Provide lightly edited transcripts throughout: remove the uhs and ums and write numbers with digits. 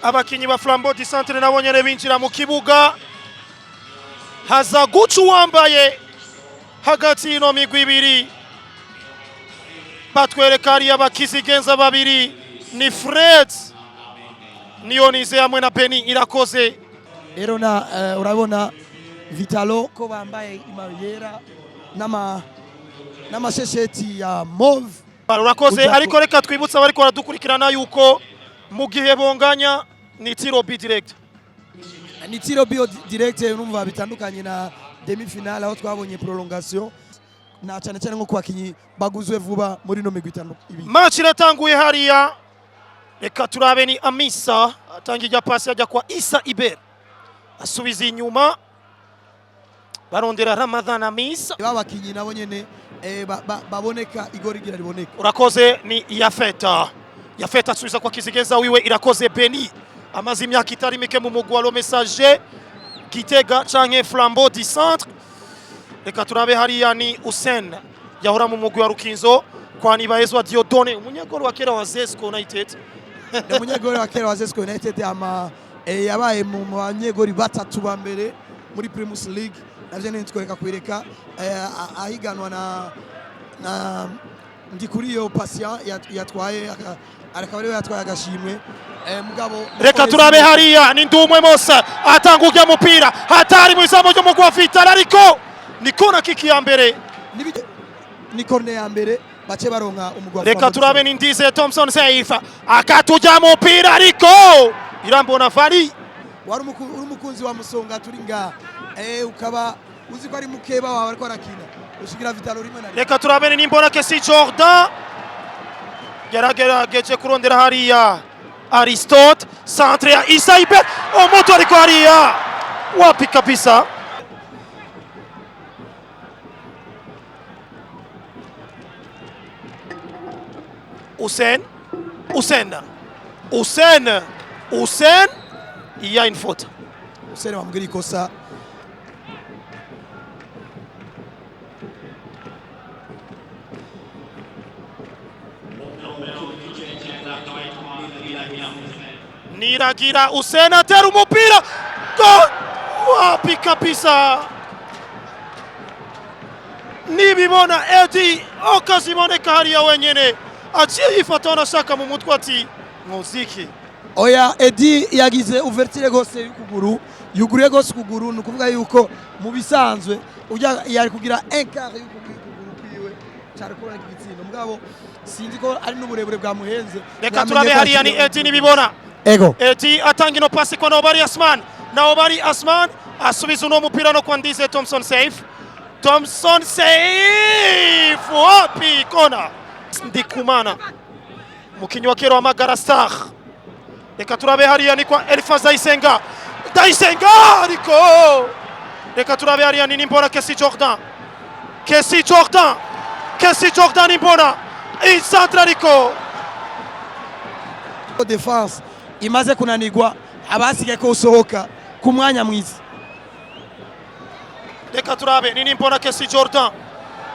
Abakinyi ba Flambeau du Centre nabo nyene binjira mu kibuga, haza guca uwambaye hagati y'ino migwi ibiri. Batwereka hariya bakizigenza babiri, ni Fred Niyonize hamwe na Beni Irakoze. Rero na urabona Vital'O ko bambaye imayo yera n'amashesheti ya mauve. Urakoze. Ujya Ariko reka twibutse abariko baradukurikirana yuko mu gihe bonganya ni tirs au but direct. Ni tirs au but direct. Urumva bitandukanye na demi finale aho twabonye prolongation, na cyane cyane nko ku bakinyi baguzwe vuba muri no migwi itanu ibiri. Match iratanguye hariya. Reka turabe, ni Amisa atanga ijya pasi, ajya kwa Isa Iber, asubiza inyuma, barondera Ramadhan Amisa. Ba bakinyi nabo nyene baboneka igori gira riboneka. Urakoze. Ni Yafeta, Yafeta asubiza kwa kizigenza wiwe Irakoze Beni, amaze imyaka itari mike mu mugwi wa Le Messager Gitega canke Flambeau du Centre. Reka turabe hariya, ni Hussein yahora mu mugwi wa Rukinzo, kwa Nibaezwa Diodone, umunyegori wa kera wa Zesco United. Ni umunyegori wa kera wa Zesco United, ama yabaye mu banyegori batatu ba mbere muri Primus League. Navyo ntitworeka kwireka ahiganwa na Ndikuriyo Patient yatwaye, akaba ariwe yatwaye agashimwe, mugabo. Reka turabe hariya, ni Ndumwe Mosa atanga ujya mupira hatari mu izamu ry'umugwi wa Vital'O, ariko ni corner kick ya mbere. Ni corner ya mbere bace baronka umugwi wa Reka Flambeau. turabe, ni Ndize Thompson Saif akatujya mupira, ariko Irambona Vari. Wari uri umukunzi wa Musonga, turi ngaha, ukaba uzi ko ari mukeba wawe ariko arakina ushigira Vital'O rimwe na rimwe. Reka turabe, ni Nimbona Kesi Jordan yaragerageje kurondera hariya Aristote, centre ya Isa Iber, umutu ariko hariya wapi kabisa. Hussein, Hussein, Hussein, Hussein, il y a une faute. Hussein bamubwira ikosa. Niragira Hussein atera umupira. Gol! Wapi kabisa. Nibibona Edi okaziboneka hariya wenyene, aciye yifata, anashaka mu mutwe ati muziki. Oya, Edi yagize ouverture gose y'ukuguru, yuguruye gose ukuguru. Ni ukuvuga yuko mu bisanzwe ujya yari kugira un quart y'ukuguru kwiwe cyari kubona igitsindo, mugabo sinzi ko ari n'uburebure bwamuhenze. Reka Yamenye turabe ko hariya ni akiri- Edi Nibibona. Ego. Edi atanga ino pasi kwa Naobari Asman, Naobari Asman asubiza uno mupira no kwa Ndize Thompson Safe, Thompson Safe, wapi, kona. Ndikumana, mukinyi wa kera wa Magara Star. Reka turabe hariya, ni kwa Elifaz Dayisenga, Dayisenga, ariko reka turabe hariya ni Nimbona Kesi Jordan, Kesi Jordan, Kesi Jordan Nimbona, icentre ariko. Défense imaze kunanirwa, abasigaye ko usohoka ku mwanya mwiza. Reka turabe, ni Nimbona Kesi Jordan,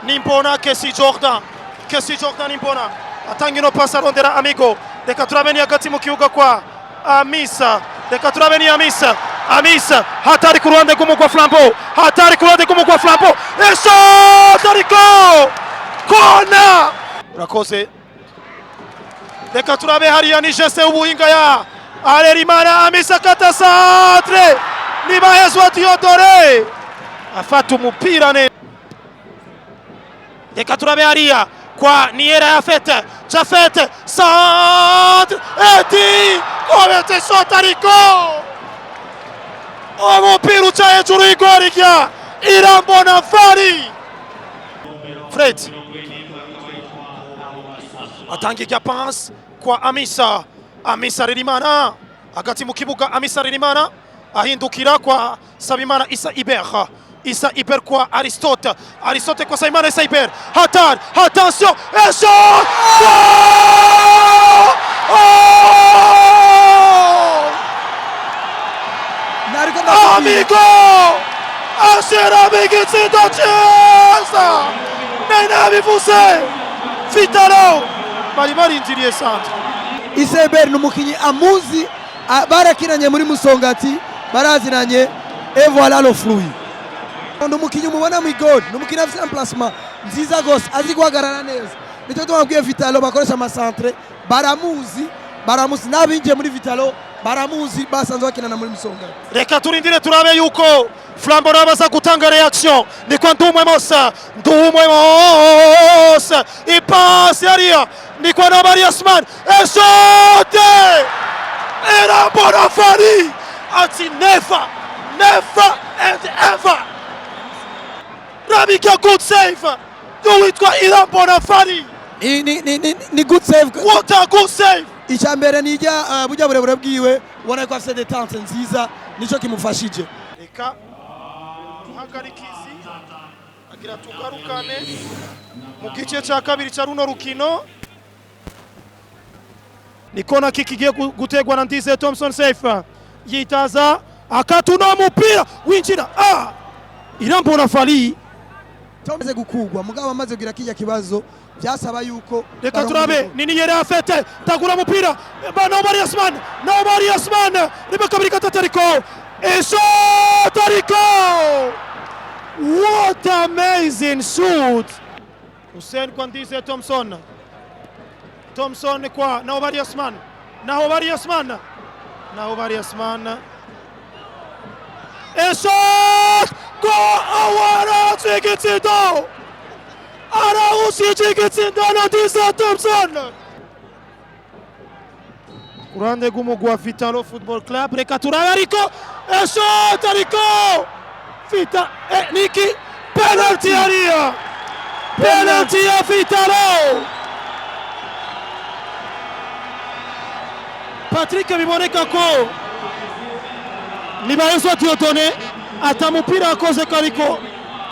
Nimbona Kesi Jordan, Kesi Jordan Nimbona atanga ino pasi arondera Amigo. Reka turabe, ni hagati mu kibuga kwa Amisa. Reka turabe, ni Amisa, Amisa hatari ku ruhande rw'umugwa Flambeau, hatari ku ruhande rw'umugwa Flambeau, eshot, ariko kona. Urakoze. Reka turabe hariya, ni geste y'ubuhinga ya Arerimana Amisa, kata centre, Nibahezwa Diodore afata umupira neza. Reka turabe hariya kwa Niera Jafete, Jafete centre, Edi komete shot, ariko umupira uca hejuru y'igori rya Irambona Fari. Fred atanga ijya pass kwa Amisa, Amisa Rerimana hagati mu kibuga, Amisa Rerimana ahindukira kwa Sabimana Isa Iber, Isa Iber kwa Aristote, Aristote kwa Sabimana Isa Iber, hatari, attention, et shot! Goal! Oh! Nariko ndakubwira. Amigo ashiramo igitsindo cyiza, nari nabivuze, Vital'O bari barindiriye centre. Iseber ni umukinyi amuzi. Barakinanye muri Musongati, barazinanye, et voilà le fruit. Ni umukinnyi umubona mu igori, ni umukinnyi afite emplacement nziza gose, azi guhagarara neza. Nicyo tubabwiye, Vital'O bakoresha amacentre baramuzi, baramuzi n'abinjiye muri Vital'O baramuzi, basanzwe bakinana muri Musongati. Reka turindire turabe yuko Flambeau nabo baza gutanga réaction. Ni kwa Ndumwe Mosa, Ndumwe Mosa, ipasi hariya ni kwa Nobari Asman, esote Irambona Fari ati never, never and ever. Rabika, good save y'uwitwa Irambona Fari. Ni good save. What a good save! Icya mbere ni ijya burya burebure bwiwe, ubona ko afite détente nziza, nicyo kimufashije. Reka duhagarikizi agira tugarukane mu gice cya kabiri cya runo rukino. Ni corner kick igiye gutegwa na Ndize Thompson Safe, yitaza akatuna mupira winjira, Irambona Fali. Tumaze gukugwa, mugabo amaze kugira kijya kibazo byasaba yuko Reka baronka turabe. igitego. Nini yari afete tagura mupira ba Nobari Asman, Nobari Asman, rimwe, kabiri, gatatu, ariko ishot, ariko what amazing shoot! Hussein kwa Ndize Thompson, Thompson kwa Nobari Asman, Nobari Asman, Nobari Asman, ishot, go! Awara igitsindo, arawusije igitsindo na Ndize Thompson ku ruhande rw'umugwi wa Vital'O Football Club. Reka turabe, ariko eshot, ariko Vita niki penalty hariya, penalty ya Vital'O. Patrick, biboneka ko Nibaezwa Dieudonné ata mupira yakoze ko, ariko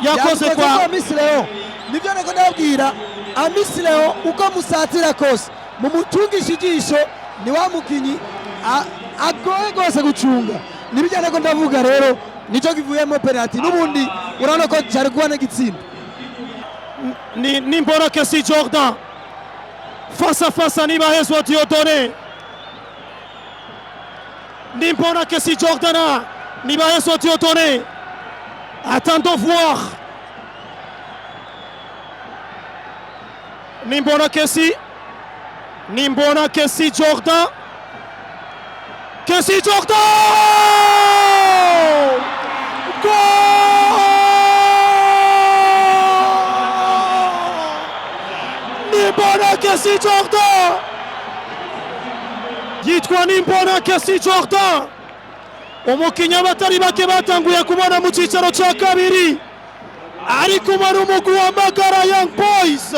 yakoze Yabikoze kwa kwa Amisi Leo. Nibyo nako ndababwira, Amisi Leo uko musatira kose mumutungisha ijisho, ni wa mukinyi agoye rwose gucunga. Nibyo nako ndavuga rero, nicyo kivuyemo penalty. N'ubundi urabona ko cyari kuba n'igitsinda. Ni Nimbona Kesi Jordan face à face à Nibahezwa Dieudonné. Nimbona Kesi Jordan, Nibahezwa Dieudonné. Attendons voir. Nimbona Kesi, Nimbona Kesi Jordan, Kesi Jordan! Goal! Nimbona Kesi Jordan, yitwa Nimbona Kesi Jordan, umukinnyi abatari bake batanguye kubona mu cyicaro cya kabiri, ari kumwe n'umugwi wa Magara Young Boys,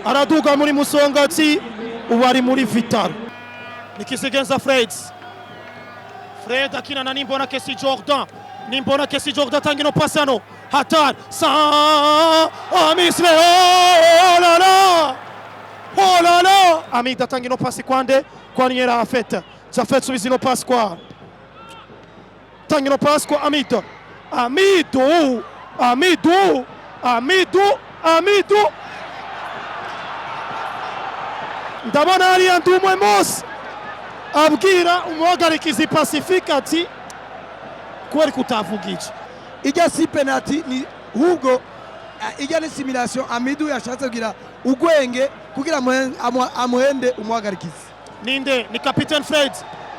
araduga muri Musongati, ubu ari muri Vital'O. Nikizigenza Fred, Fred akina na Nimbona Kesi Jordan, Nimbona Kesi Jordan atanga ino pasi hano, hatari sa Amisle, oh la la, oh la la! Amida atanga ino pasi kwande kwa Niera Afet, Jafet subiza ino pasi kwa, tanga ino pasi kwa Amido, Amido, Amido, Amido, Amido. Ndabona hariya Ndumwe Mose abwira umuhagarikizi Pacifique ati kubera kutavuga iki. Ijya si penalty, ni hubwo ijya ni simulation. Amidu yashatse kugira ugwenge kugira amuhende umuhagarikizi. Ninde? Ni capitaine Fred,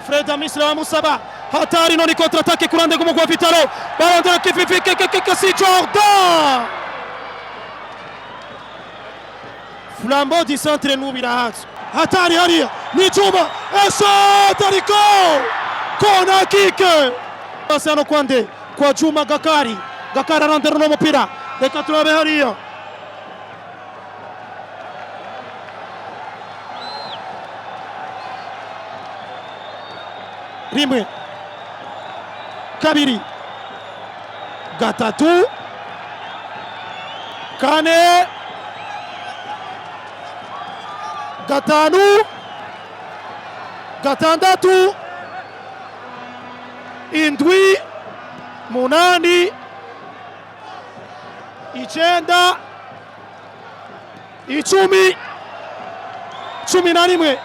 Fred Amisla bamusaba, hatari no ni contre attaque ku ruhande rw'umugwi wa Vital'O, barondera Kififi Kesi Jordan. Flambeau du Centre n'ubirahatse, hatari hariya ni Juma, eshot, ariko corner kick. Pasi hano kwande kwa Juma Gakari, Gakari arondera uno mupira, reka turabe hariya. Rimwe, kabiri, gatatu, kane, gatanu, gatandatu, indwi, munani, icenda, 10, 11,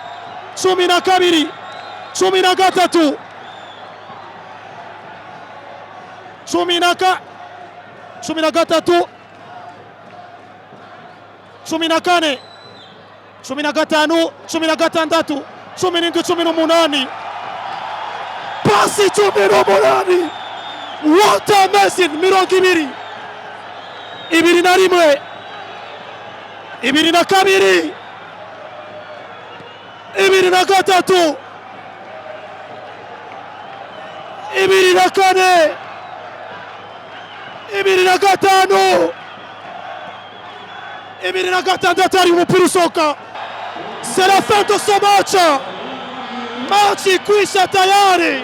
12. 13, cumi na ka 13, 14, 15, 16, 17, 18, pasi 18. What amazing! 20, 21, 22, 23, 24, 25, 26. Ari umupira usohoka. C'est la fin de ce match. Match ikwisha tayari.